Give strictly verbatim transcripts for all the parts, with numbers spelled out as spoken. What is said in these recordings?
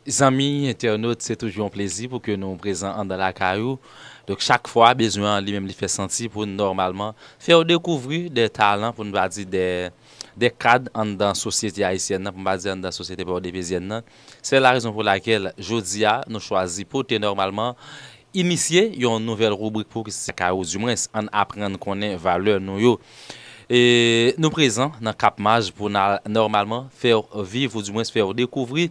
Zanmi entènot, se toujou yon plezi pou ke nou prezan anndan lakay ou. Donk, chak fwa, bezwen an li menm li fè santi pou n nòmalman fè w dekouvri de talan, pou n pa di de, de kad anndan sosyete ayisyèn nan, pou n pa di anndan sosyete pòdepezyèn nan. Se la rezon pou lakèl, jodi a, nou chwazi pote nòmalman inisye yon nouvèl ribrik pou ki sa ka ou dimwens ann aprann konnen valè nou yo. E nou prezan nan Kap Maj pou n al nòmalman fè w viv oudimwens fè w dekouvri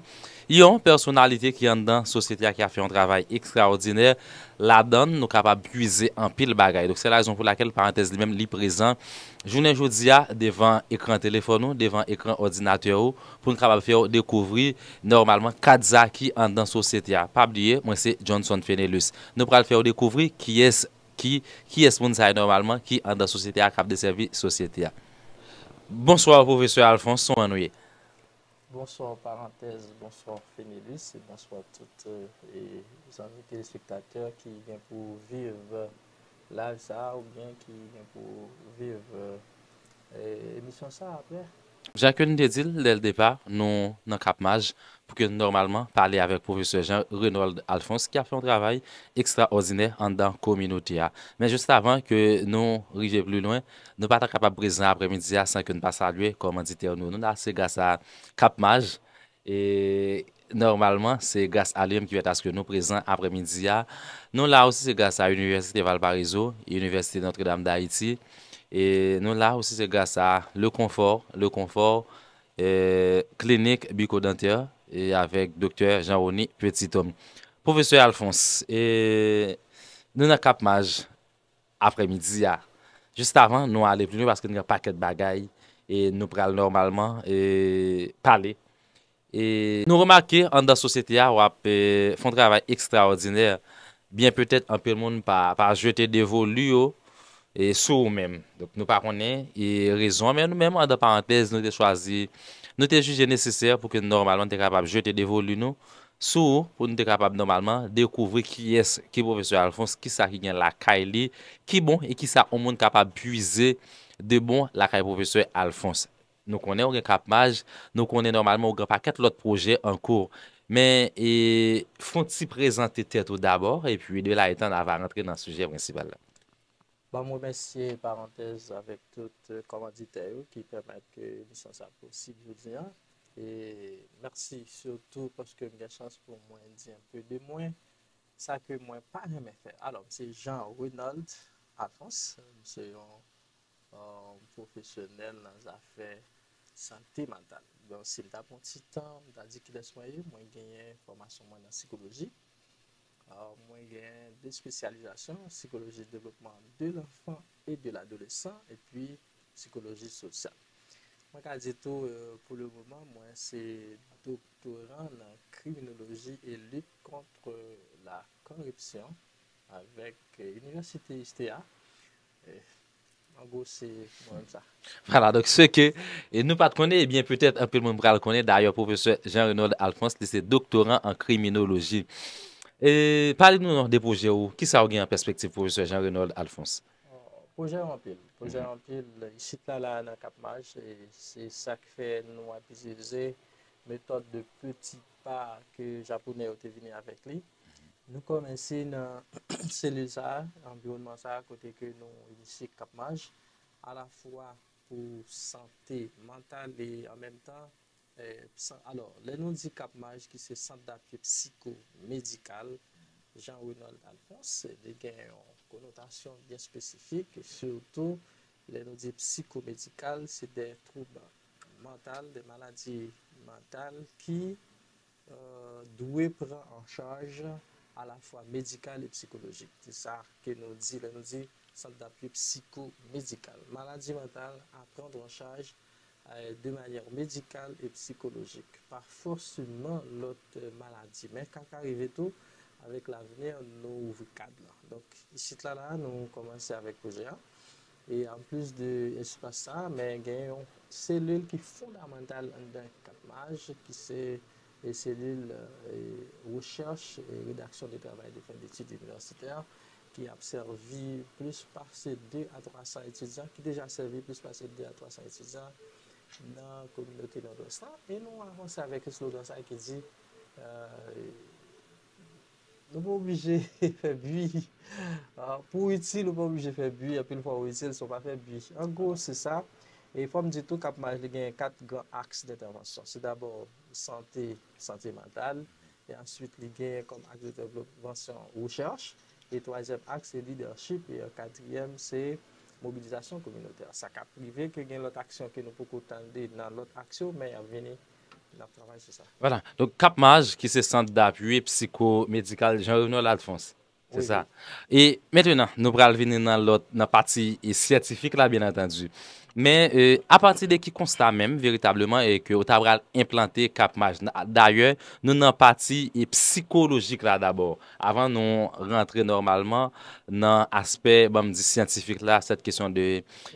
yon pèsonalite ki anndan sosyete a ki ap fè yon travay ekstraòdinè. Ladan l, nou kapab pwize anpil bagay. Donk, se la rezon pou lakèl parantèz li menm li prezan jounen jodi a devan ekran telefòn ou, devan ekran òdinatè ou, pou n kapab fè w dekouvri nòmalman kad sa ki anndan sosyete a. Pa bliye, mwen se Johnson Fenelus. Nou pral fè w dekouvri kiyès ki kiyès moun sa yo nòmalman ki anndan sosyete a k ap desèvi sosyete a. Bonswa pwofesè Alphonse, kòman nou ye? Bonswa parantèz, bonswa Fenelus e bonswa tout e, zanmi telespektatè ki gen pou viv live sa a oubyen ki gen pou viv e, emisyon sa a apre. Jan ke n te di l dè l depa, nou nan Kap Maj pou ke n nòmalman pale avèk pwofesè Jean Renold Alphonse ki ap fè yon travay ekstraòdinè anndan kominote a. Men jis avan ke nou rive pli lwen, nou pa ta kapab prezan aprèmidi a san ke n pa salye kòmanditè nou. Nou la se gras a Kap Maj e nòmalman se gras a li menm ki fèt aske nou prezan aprèmidi a. Nou la osi se gras a Inivèsite Valparaíso, Inivèsite Notre Dame d'Haïti e nou la osi se gras a Le Confort, Le Confort e, klinik biko dantè e avèk doktè Jean Rony Petit Homme. Pwofesè Alphonse, e, nou nan Kap Maj aprèmidi a. Jis avan nou ale pli lwen paske n gen pakèt bagay e nou pral nòmalman e pale. E nou remake anndan sosyete a w ap e, fè yon travay ekstraòdinè. Byen petèt anpil moun pa, pa jete devolu yo e, sou ou menm. Donk, nou pa konnen e, rezon an, men nou menm, andan parantèz, nou te chwazi, nou te jije nesesè pou ke nòmalman nou te kapab jete devolu nou sou ou, pou nou te kapab nòmalman dekouvri kiyès ki pwofesè Alphonse, kisa ki gen lakay li, ki bon e kisa yon moun kapab pwize de bon lakay pwofesè Alphonse. Nou konnen ou gen Kap Maj, nou konnen nòmalman ou gen pakèt lòt pwojè an kou. Men e, fè w ti prezante tèt ou dabò, epi de la etan n a va rantre nan sijè prensipal la. Ban m remèsye parantèz avèk tout kòmanditè yo ki pèmèt ke emisyon sa posib jodi a. E mèsi sitou paske m gen chans pou mwen di enpe de mwen, sa ke mwen pa renmen fè. Alò, m se Jean Renold Alphonse, m se yon pwofesyonèl nan zafè sante mantal. Bon, si m ta pran ti tan, m ta di kilès mwen ye, mwen genyen fòmasyon mwen nan sikoloji. Mwen gen de espesyalizasyon, psychologie de développement de l'enfant et de l'adolescent, epi psychologie sociale. Mwen ka di tou, pou le moman, mwen se doktoran nan kriminoloji e lit kont la koripsyon avèk Inivèsite USTEA. An gwo, se mwen menm sa. Vwala, donk se ke e nou pa t konnen, ebyen petèt anpil moun pral konnen. Dayè, pwofesè Jean Renold Alphonse, li se doktoran an kriminoloji. E pale nou non de pwojè ou, kisa ou gen an pèspektiv, pwofesè Jean Renold Alphonse? Pwojè yo anpil. Pwojè yo anpil. Isit la, la nan Kap Maj, e se sa k fè nou ap itilize metòd de peti pa ke Japonè yo te vini avèk li. Nou kòmanse nan selil sa a, anviwònman sa a, kote ke nou inisye Kap Maj, alafwa pou sante mantal e an menm tan, e, san, alò, lè nou di Kap Maj ki se sant dapui psikomedikal Jean Renold Alphonse, li gen yon konotasyon byen espesifik, sitou lè nou di psikomedikal, se de twoub mantal, de maladi mantal ki dwe pran an chaj alafwa medikal e psikolojik. Se sa ke nou di lè nou di sant dapui psikomedikal. Maladi mantal à prendre en charge de manière médicale et psychologique, pa fòseman lòt maladi. Men ka ka rive tou, avèk lavni, nou ouvri kad lan. Donk, isit la, la, nou kòmanse avèk pwojè a. E anplis de espas sa, men gen yon selil ki fondamantal anndan Kap Maj, ki se e selil e rechèch e redaksyon de travay de fen detid inivèsitè ki ap sèvi plis pase de a twa san etidyan, ki deja sèvi plis pase de a twa san etidyan nan kominote Nòdwès la. E nou avanse avèk eslogan sa ki di Nou pa oblije fè bwi. Ah, pou w itil, ou pa oblije fè bwi. Anpil fwa, ou itil san w pa fè bwi. An gwo, se sa. E fò m di tou, Kap Maj li gen kat gran aks dentèvansyon. Se dabò sante, sante mantal, e answit li gen kòm aks dentèvansyon rechèch, e twazyèm aks se lidèchip, e katriyèm se mobilizasyon kominotè. Sa ka rive ke gen lòt aksyon ke nou poko tande nan lòt aks yo, men y ap vini, n ap travay sou sa. Vwala. Donk, Kap Maj, ki se Sant Dapui Psikomedikal Jean Revenol Alphonse. Se sa. E mentnan, nou pral vini nan lòt, nan pati e syantifik la, byen antandi. Men, e, apati de ki konsta menm, veritableman, e ke ou ta pral enplante Kap Maj? Dayè, nou nan pati e psikolojik la dabò. Avan nou rantre nòmalman nan aspè, ban m di, syantifik la, sèt kesyon de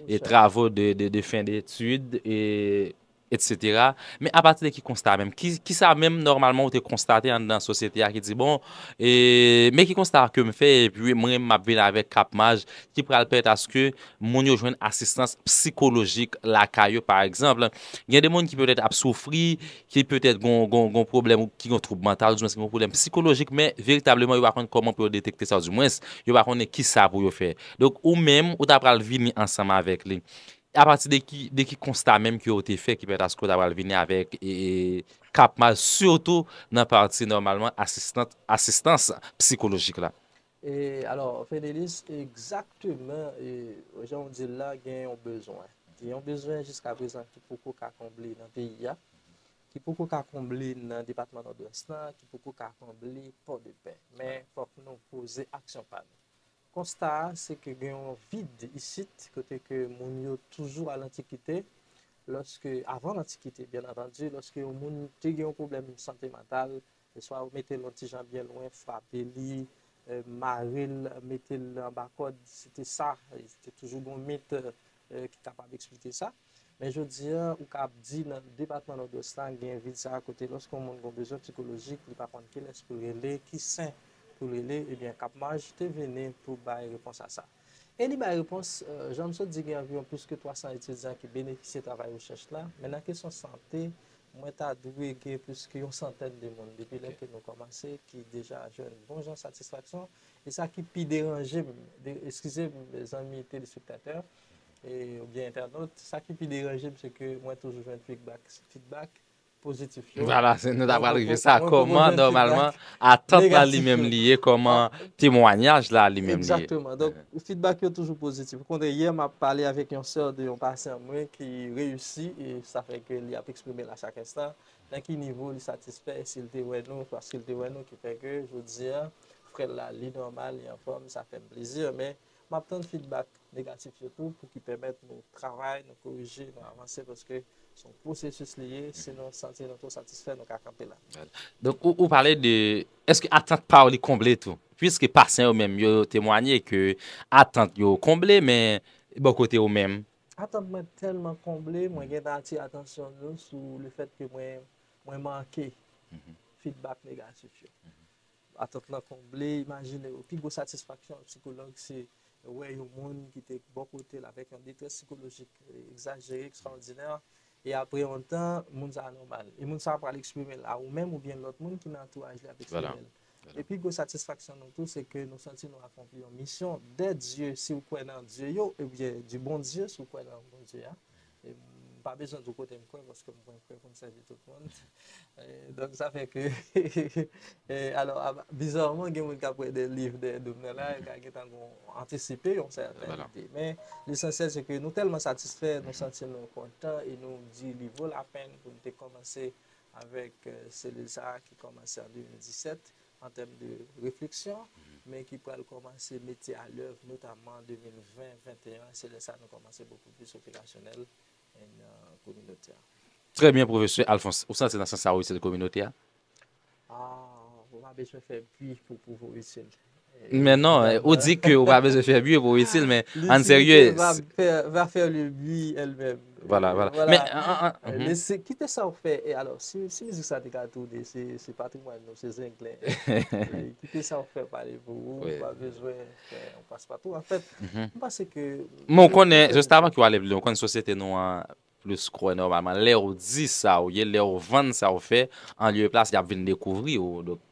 e travo de, de, de fen detid, e etsetera. Men apati de ki konsta menm? Ki, ki sa menm nòmalman ou te konstate anndan sosyete a ki di, bon, e, men ki konsta ke m fè, epi mwen m ap vin avèk Kap Maj ki pral pèmèt aske moun yo jwenn asistans psikolojik lakay yo, pa egzanp. Gen de moun ki petèt ap soufri, ki petèt gon, gon, gon pwoblèm, ki gon twoub mantal, oudimwens ki gon pwoblèm psikolojik, men veritableman yo pa konn kòman pou yo detekte sa, oudimwens yo pa konnen ki sa pou yo fè. Donk, ou menm, ou ta pral vini ansanm avèk li. Apati de ki, de ki konsta menm ke w te fè ki pèmèt aske w ta pral vini avèk, e, e, Kap Maj, sitou nan pati nòmalman asistan-, asistans psikolojik la? E, alò, Fenelis, egzakteman, e, jan w di l la, gen yon bezwen. Gen yon bezwen jiskaprezan ki poko ka konble nan peyi a, ki poko ka konble nan depatman Nòdwès la, ki poko ka konble Pòdepè. Men fòk nou poze aksyon pa nou. Konsta a, se ke gen yon vid isit, kote ke moun yo toujou al antikite, lòske, avan lantikite, byen antandi, lòske yon moun te gen yon pwoblèm sante mantal, e swa yo mete l yon ti jan byen lwen, frape li, e, mare l, mete l anba kòd, se te sa, e, se te toujou gen yon mit, e, ki kapab eksplike sa. Men jodi a, ou ka ap di nan depatman Nòdwès la, gen vid sa a kote lòske yon moun gen yon bezwen psikolojik, li pa konn kilès pou l rele, ki sen pou l rele, ebyen, Kap Maj te vini pou bay repons a sa. E li bay repons, e, jan m sot di, gen anviwon plis ke twa san etidyan ki benefisye travay rechèch la, men nan kesyon sante, mwen ta dwe gen plis ke yon santèn de moun depi lè ke nou kòmanse ki deja jwenn bon jan satisfaksyon. E sa ki pi deranje m, de, eskize m, zanmi telespektatè, e, oubyen entènot, sa ki pi deranje m, se ke mwen toujou jwenn feedback, feedback pozitif yo. Vwala, se, nou ta pral rive sa. Kòman, nòmalman, atant la li menm li ye, kòman temwayaj la li menm li ye? Egzakteman. Donk, feedback yo toujou pozitif. Okontrè, yè, m ap pale avèk yon sè de yon pasyan mwen ki reyisi, e sa fè ke li ap eksprime l a chak enstan. Nan ki nivo li satisfè, si l te wè nou, paske l te wè nou, ki fè ke jodi a, frè l la, li nòmal, li anfòm, sa fè m plezi, men m ap tann feedback negatif yo tou pou ki pèmèt nou travay, nou korije, nou avanse, paske se yon pwosesis li ye, si nou santi nou twò satisfè, nou ka kanpe la. Donk, ou, ou pale de, èske atant pa w li konble tou? Piske pasyan yo menm, yo temwaye ke atant yo konble, men bò kote w menm? Atant mwen tèlman konble, mwen gentan atire atansyon nou sou le fèt ke mwen, mwen manke feedback negatif yo. Atant lan konble, imajine w, pi gwo satisfaksyon yon sikològ se wè yon moun ki te bò kote l avèk yon detrès sikolojik, e, egzajere, ekstraòdinè, e apre yon tan, moun sa a nòmal. E moun sa a pral eksprime l a ou menm oubyen lòt moun ki nan antouraj li ap eksprime l. E pi gwo satisfaksyon nou tou, se ke nou santi nou akonpli yon misyon dè Dye, si w kwè nan Dye yo, ebyen, di Bondye, si w kwè nan Bondye a. E m pa bezwen di w kote m kwè, paske m kwè, kwè pou m sèvi tout moun. E, donk, sa fè ke, e, alò, a, bizarman, gen moun k ap wè de liv dèyè do m nan la, yo ka gentan gon antisipe yon sèten ide. Men, lesansyèl, se ke nou tèlman satisfè, nou santi nou kontan e nou di li vo lapenn pou n te kòmanse avèk, e, selil sa a ki kòmanse an de mil disèt an tèm de refleksyon, men ki pral kòmanse mete a lèv, notamman de mil ven, venteyen, se lè sa a nou kòmanse bokou plis operasyonèl nan kominote a. Trè byen, pwofesè Alphonse. Ou santi nan sans sa ou itil kominote a? Ah, ou pa bezwen fè bri pou pwouve w itil. Men non, ou di ke ou pa bezwen fè bri pou w itil, men an serye, va faire, va faire le bruit elle-même. Vwala, vwala. Men, an, an, an, mhm. Kite sa w fè. E alò, si, si mizik sa te ka tounen, se, se patrimwàn nou, se zenglen. E kite sa w fè pale pou ou, ou pa bezwen fè yon paspatou. Anfèt, m panse ke... Men w konnen, jis avan ke w ale pi lwen, w konnen sosyete nou an, plis kwè nòmalman. Lè w di sa w ye, lè w vann sa w fè, an lye e plas, y ap vin dekouvri w. Donk,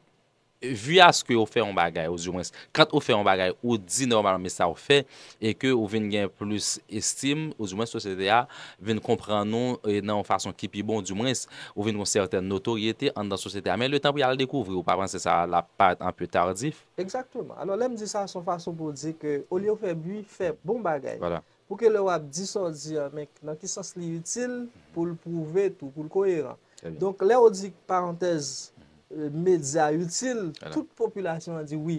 vi aske w fè yon bagay, ou di mwens, kan ou fè yon bagay, ou di nòmalman men sa w fè, e ke ou vin gen plis estim, ou di mwens sosyete a vin konprann ou e nan yon fason ki pi bon, ou di mwens, ou vin gen yon sètèn notoryete anndan sosyete a. Men letan pou y al dekouvri, ou pa panse sa l ap parèt anpe tardif? Egzakteman. Alò, lè m di sa, se yon fason pou w di ke olye w fè bri, fè bon bagay. Pou ke lè w ap di sa w di an, men nan ki sans li itil, pou l pwouve tou, pou l koyeran. Donk, lè w di, parantèz, medya itil, tout popilasyon an di wi.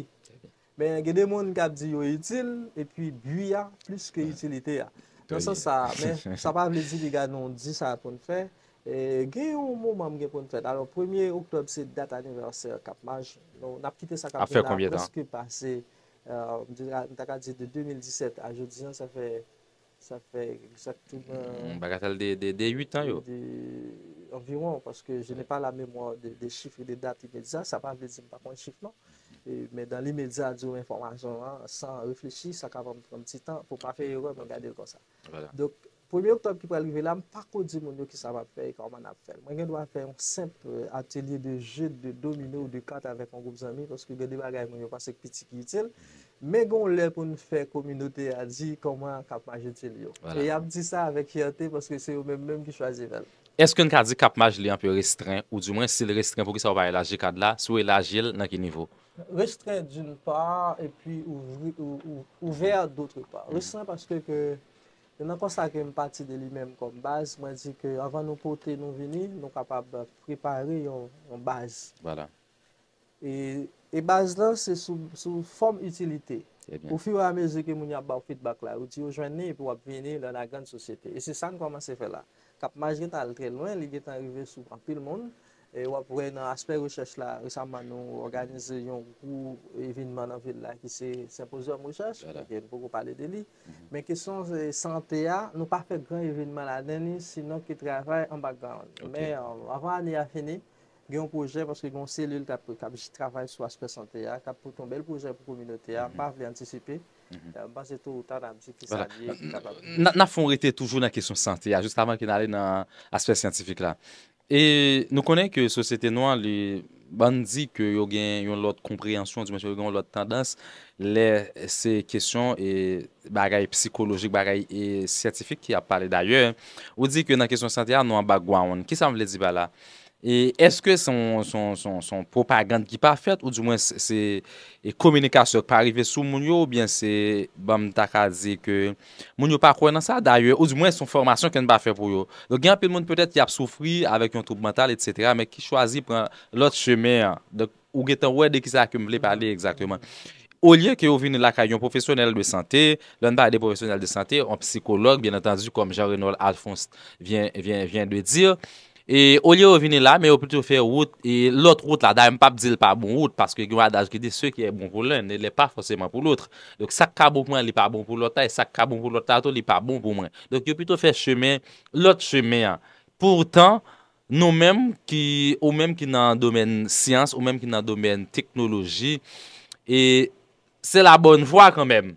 Men gen de moun k ap di yo itil, epi bri a plis ke itilite a. Nan sans sa, men sa pa vle di piga nou di sa pou n fè. E, gen yon moman m gen pou n fèt. Alò, premye oktòb se dat anivèsè Kap Maj. Nou, n ap kite sa k ap vin la prèske pase, m ta ka di de de mil disèt a jodi an, sa fè, sa fè egzakteman. Bagatèl de, de, de uit an yo. De, anviwon, paske je n'ai pas la mémoire de, de chiffres et de dates immédiats. Sa pa vle di m pa konn chif non. E, men dans l'immédiat, di w enfòmasyon an, san reflechi, sa ka pran m pran m ti tan pou pa fè erè, mwen gade l konsa. Donk, premye oktòb ki pral rive la, m pako di moun yo kisa m ap fè e kòman n ap fè l. Mwen gen dwa fè yon senp atelye de je de domino ou de kat avèk yon gwoup zanmi, paske gen de bagay moun yo panse k piti ki itil. Men gen yon lè pou n fè kominote a di kòman Kap Maj itil yo. E y ap di sa avèk fyète paske se yo menm menm ki chwazi fè l. Èske n ka di Kap Maj li anpe restren, ou di mwen si l restren, poukisa w pa elaji kad la? Si w elaji l, nan ki nivo? Restren d'une part, epi ouvri, ou, ou, ouvè d'autre part. Restren paske ke nan konsa ke m pati de li menm kòm baz, mwen di ke anvan nou pote nou vini, nou kapab prepare yon, yon baz. E, e baz lan se sou, sou fòm itilite. Ofiramezi ke moun yo ap ba w feedback la, ou di yo jwenn li epi w ap vini dans la grande société. E se sa n kòmanse fè la. Kap Maj gentan al trè lwen, li gentan rive sou anpil moun. E w ap wè nan aspè rechèch la, resaman nou òganize yon gwo evenman nan vil la ki se senpozyòm rechèch, ok, nou poko pale de li. Men kesyon sante a, nou pa fè gran evenman ladan li, sinon ki travay an background. Men anvan ane a fini, gen yon pwojè, paske gen yon selil k ap, k ap travay sou aspè sante a, k ap pote yon bèl pwojè pou kominote a, m pa vle antisipe. M panse to ou ta n ap di kisa li ye ki kapab. N ap fè yon rete toujou nan kesyon sante a, jis avan ke n ale nan aspè syantifik la. E nou konnen ke sosyete nou an, li, bann di ke yo gen yon lòt konpreyansyon, di mwen yo gen yon lòt tandans, lè se kesyon e bagay psikolojik, bagay e syantifik ki ap pale. Dayè, ou di ke nan kesyon sante a, nou an background. Kisa m vle di pa la? E èske se yon, se yon, se yon, se yon pwopagann ki pa fèt, ou di mwen se, se e kominikasyon k pa rive sou moun yo, oubyen se, ban m ta ka di ke moun yo pa kwè nan sa? Dayè, ou di mwen se yon fòmasyon ke n pa fè pou yo. Donk, gen anpil moun petèt ki ap soufri avèk yon twoub mantal, etsetera, men ki chwazi pran lòt chemen an. Donk, ou gentan wè de kisa ke m vle pale egzakteman. Olye ke yo vini lakay yon pwofesyonèl de sante, lè n pale de pwofesyonèl de sante, yon psikològ, byen antandi, kòm Jean Renold Alphonse vient, vient, vient de dire, e olye yo vini la, men yo pito fè wout, e lòt wout la, dayè m p ap di l pa bon wout, paske gen yon adaj ki di, ce qui est bon pour l'un ne l'est pas forcément pour l'autre. Donk, sa k ka bon pou mwen, li pa bon pou lòt la, e sa k ka bon pou lòt la tou, li pa bon pou mwen. Donk, yo pito fè chemen, lòt chemen an. Poutan, nou menm ki, ou menm ki nan domèn syans, ou menm ki nan domèn teknoloji, e se la bòn vwa kanmenm.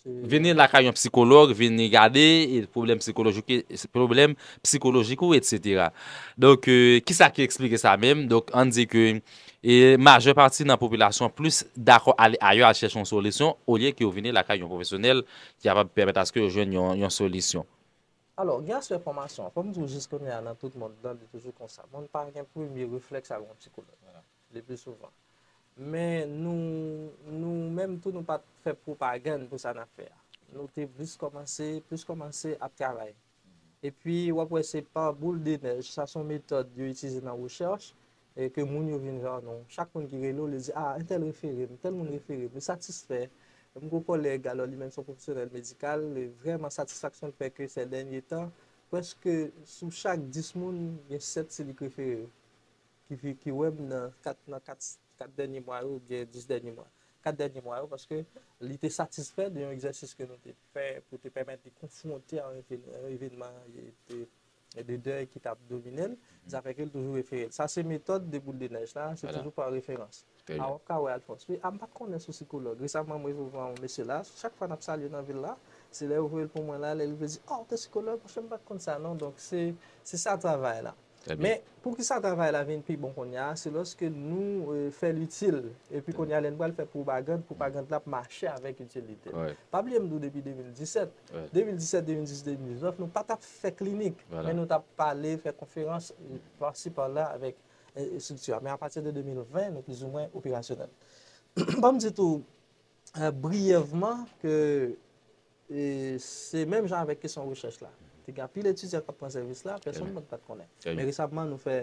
Vini lakay yon psikològ, vini gade e pwoblèm psikolojik, pwoblèm psikolojik ou, etsetera. Donk, e, kisa ki eksplike sa menm? Donk, ann di ke, e, majè pati nan popilasyon plis dakò ale ayè al chèche yon solisyon, olye ke yo vini lakay yon pwofesyonèl ki kapab pèmèt aske yo jwenn yon, yon solisyon. Alò, gen aspè fòmasyon an. Fò m di w jis kounye a nan tout mond lan, li toujou konsa. Moun pa gen premye reflèks al wè yon psikològ, le pli souvan. Men nou, nou menm tou, nou pa t fè pwopagann pou sa n ap fè a. Nou te plis kòmanse, plis kòmanse ap travay. Epi, w ap wè se pa boul de nèj, sa se yon metòd yo itilize nan rechèch, e ke moun yo vin vè nou. Chak moun ki rele w, li di, a, entèl refere m, tèl moun refere m, li satisfè. M gen yon kòlèg, alò, li menm se yon pwofesyonèl medikal, e vrèman satisfaksyon l fè ke sè dènye tan, prèske sou chak dis moun, gen sèt se li k refere yo, ki, ki wè m nan kat, nan kat, kat dènye mwa yo oubyen dis dènye mwa. Kat dènye mwa yo, paske li te satisfè de yon egzèsis ke nou te fè pou te pèmèt li konfwonte a yon evèn-, yon evènman, e, de, de dèy ki t ap domine l, sa fè ke l toujou refere l. Sa se metòd de boul de nèj la, se toujou pa referans. A, w ap ka wè Alphonse. Wi, a, m pa t konnen sou sikològ. Resaman, m resevwa yon mesye la. Chak fwa n ap salye nan vil la, Se lè yo voye l pou mwen la, lè li vle di, oh, te sikològ, monchè, m pa t konn sa non. Donk, se, se sa travay la. Men, poukisa travay la vin pi bon kounye a, se lòske nou euh, fè l itil. Epi kounye a, lè n pral fè pwopagann, pwopagann la ap mache avèk itilite. Pa bliye m di w depi de mil disèt, de mil disèt, de mil dizuit, de mil diznèf, nou pa t ap fè klinik, men nou t ap pale, fè konferans, pasi pala avèk estrikti a. Men apati de de mil ven, nou plizoumwen operasyonèl. Ban m di tou, euh, briyèvman ke e se menm jan avèk kesyon rechèch la. Te gen anpil etidyan k ap pran sèvis la, pèsonn pa t konnen. Men resamman, nou fè,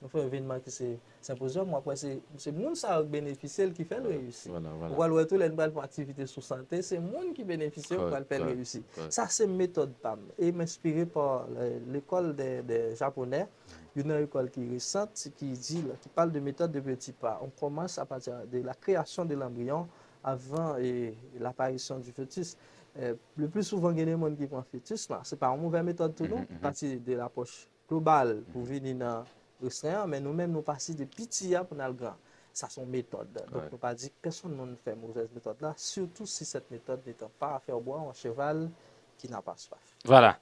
nou fè yon evenman ki se senpozyòm, w ap wè se, se moun sa yo k benefisye l ki fè l reyisi. Ou pral wè tou lè n pral fè yon aktivite sou sante, se moun ki benefisye yo k pral fè l reyisi. Sa se metòd pa m. E m enspire pa euh, l'école des, des Japonais, youn nan lekòl ki resant, ki di, ki parle de méthode de petits pas. On commence à partir de la création de l'embryon avant et l'apparition du fœtus. Euh, le plus souvent, gen de moun ki pran fetis la. Se pa yon move metòd tou non, ki pati de lapwòch global pou vini nan restren an, men nou menm nou pase de piti a pou n al gran. Sa se yon metòd. Donk nou pa di pèsonn moun fè movèz metòd la, surtout si cette méthode n'étant pas à faire boire un cheval qui n'a pas soif. Vwala.